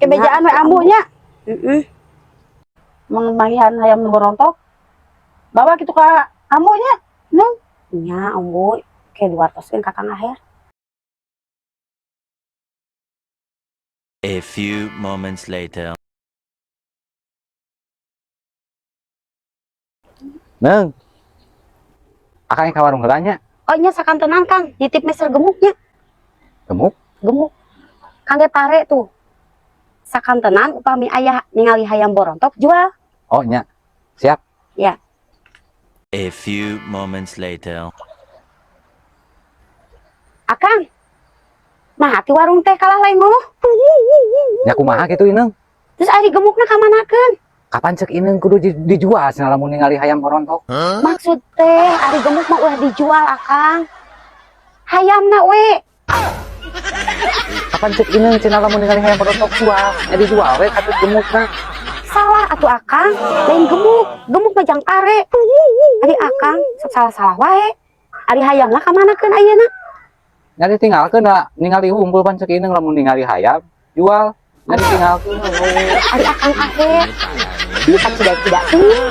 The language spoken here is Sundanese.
Kebejaan we ambunya. Heeh. Mun manggihan hayam nu borontok. Bawa kitu ka ambunya. Neng. Nya, ambu ke diwartoskeun ka Kang Aher. A few moments later. Neng. Akang ka warung heula nya. Oh nya, sakantenan, Kang, nitip meser gemuknya. Gemuk. Gemuk. Kangge pare tuh. Sakantenan, upami aya ningali hayam borontok, jual. Oh nya. Siap. Ya. A few moments later. Akang. Nah, ti warung teh kalah lain ngomong. Nya kumaha kitu, Ineng? Terus ari gemukna kamanakeun? Kapan cek Ineng kudu dijual cenah lamun ningali hayam borontok? Maksud teh ari gemuk mah ulah dijual, Akang. Hayamna we. Kapan cek Ineng cenah lamun ningali hayam borontok jual? Nya dijual we katut gemukna. Salah atuh, Akang, lain gemuk. Gemuk mah jang pare. Ari Akang sok salah-salah wae. Ari hayamna kamanakeun ayeuna? Nya ditinggalkeun da ningali unggul, pan cek Ineng lamun ningali hayam jual. Nya ditinggalkeun. Ari Akang ahe. Ini kan sudah tidak tuh.